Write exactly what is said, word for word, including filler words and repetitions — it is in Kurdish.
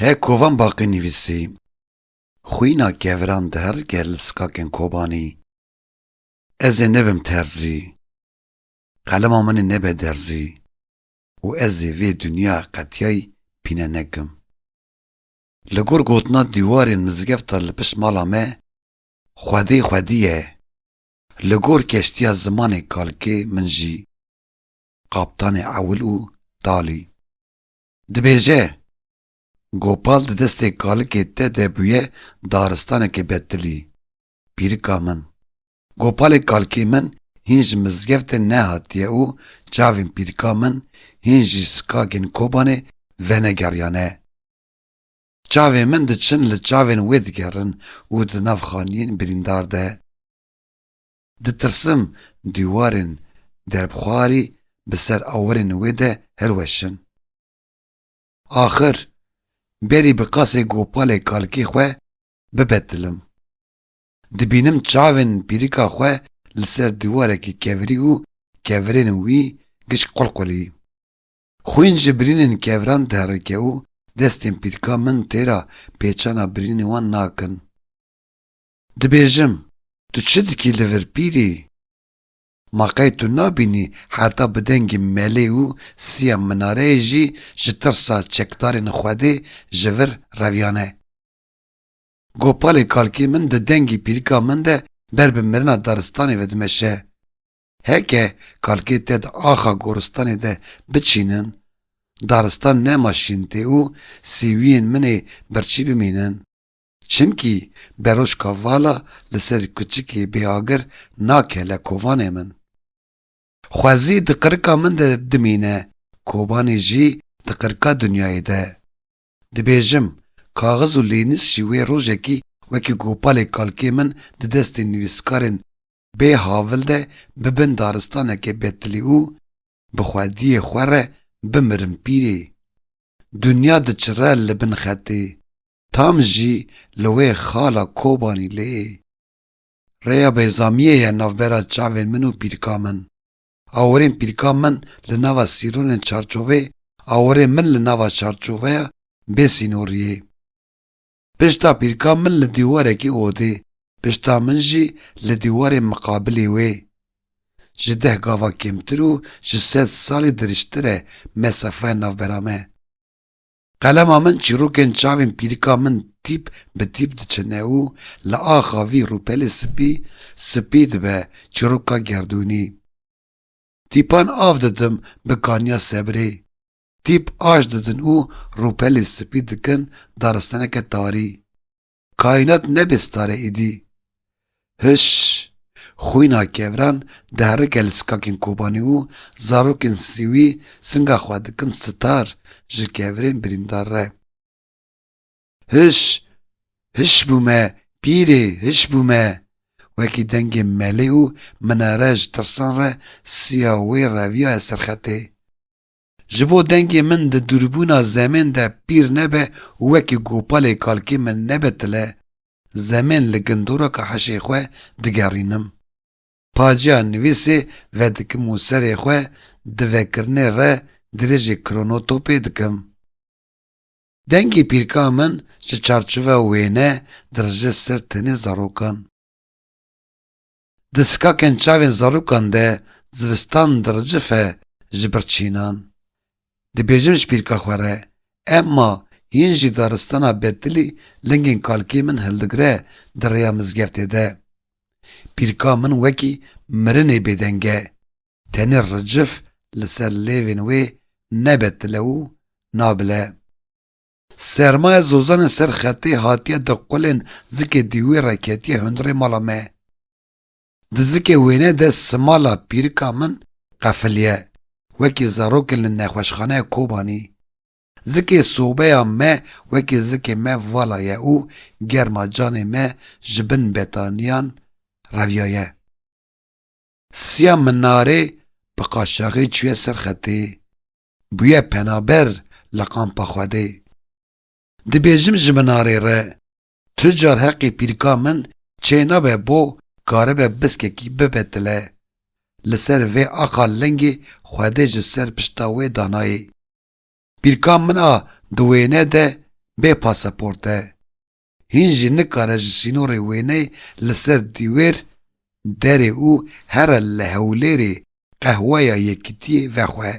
He Kovan Baqî nivîsî: Xwîna keviran diherike li sikakên Kobanî. Ez ê nebim terzî. Qelema min ê nebe derzî û ez ê vê dinya qetiyayî pîne nekim. Li gor gotina dîwarên mizgefta li pişt mala me, xwedî xwedî ye. Li gor keştiya zimanê kalkê min jî, Kaptanê Ewil û Talî. Dibêje: Gopal di destê kalikê te de bûye daristaneke betilî. Pîrika min. Gopalê kalkê min hîn ji mizgeftê nehatiye û çavên pîrika min hîn jî sikakên Kobanê venegeriyane. Çavên min diçin li çavên wê digerin û di nav xaniyên birîndar de. Ditirsim dîwarên derbxwarî bi ser awirên wê de hilweşin. Axir, berî bi qasê gopalê kalkê xwe bibetilim. Dibînim çavên pîrika xwe li ser dîwarekî kevirî û kevirên wî gişk qulqulî. Xwîn ji birînên keviran diherike û destên pîrika min têra pêçana birînên wan nakin. Dibêjim: Tu çi dikî li vir pîrî? Ma qey tu nabînî heta bi dengê melê û siya minareyê jî ji tirsa çekdarên Xwedê ji vir reviyane? Gopalê kalkê min di dengê pîrika min de ber bi mirina daristanê ve dimeşe. Heke kalkê te di axa goristanê de biçînin, daristan nema şîn tê û sêwiyên min ê birçî bimînin. Çimkî beroşka vala li ser kuçikê bêagir nakele kovanê min. Xwezî di qirika min de dimîne, Kobanê jî di qirika dinyayê de. Dibêjim, kaxiz û lênîs jî wê rojekî wekî gopalê kalkê min di destên nivîskarên bê havil de bibin daristaneke betilî û bi xwediyê xwe re bimirim pîrê. Dinya diçire li bin xetê, tam jî li wê xala Kobanî lê. Rêya bêzamiyê ye navbera çavên min û pîrka min. Awirên pîrka min li nava sîronên çarçovê, awirên min li nava çarçoveya bê sînoriyê. Pişta pîrka min li dîwarekî odê, pişta min jî li dîwarê miqabilê wê. Ji deh gava kêmtir û ji sed salî dirêjtir e mesafeya navbera me. Qelema min çîrokên çavên pîrika min tîp bi tîp diçine û li axa vî rûpelê spî, spî dibe çîroka gerdûnî. Tîpan av didim bi kaniya sebrê. Tîp aş didin û rûpelê spî dikin daristaneke tarî. Kaînat nebê stare êdî. Hiş! Xwîna keviran diherike li sikakên Kobanî û zarokên sîwî singa xwe dikin sitar ji kevirên birîndar re. Hiş! Hiş bûme, pîrê, hiş bûme! Wekî dengê melê û minare ji tirsan re siya wê reviyaye ser xetê. Ji bo dengê min di dûrbûna zemên de pîr nebe û wekî gopalê kalkê min nebetile, zemên li gundoraka hişê xwe digerînim. Paciya nivîsê vedikim û serê xwe di vekirinê re dirêjê kronotopê dikim. Dengê pîrka min ji çarçoveya wêne dirije ser tenê zarokan. Di sikakên çavên zarokan de zivistan diricife ji birçînan. Dibêjim ji pîrka xwe re, emma hîn jî daristana betilî lingên kalkê min hildigire di rêya mizgeftê de. Pîrka min wekî mirinê bêdeng e. Tenê ricif li ser lêvên wê nebetil e û nabile. Sermaya zozanê ser xetê hatiye di qulên zikê dîwê re ketiye hundirê mala me. Di zikê wêne de simala pîrika min qefiliye, wekî zarokên li nexweşxaneya Kobanî. Zikê sobeya me wekî zikê me vala ye û germa canê me ji bin betaniyan reviyaye. Siya minarê bi qaşaxê çûye ser xetê, bûye penaber li qampa Xwedê. Dibêjim ji minarê re, tu car heqê pîrka min çênabe bo karibe biskekî bibetile. Li ser vê axa lingê Xwedê ji ser pişta wê danayê. Pîrka min a di wêne de bê pasaport e. Hîn jî nikare ji sînorê wêneyê li ser dîwêr derê û here li Hewlêrê qehweya Yekîtiyê vexwe.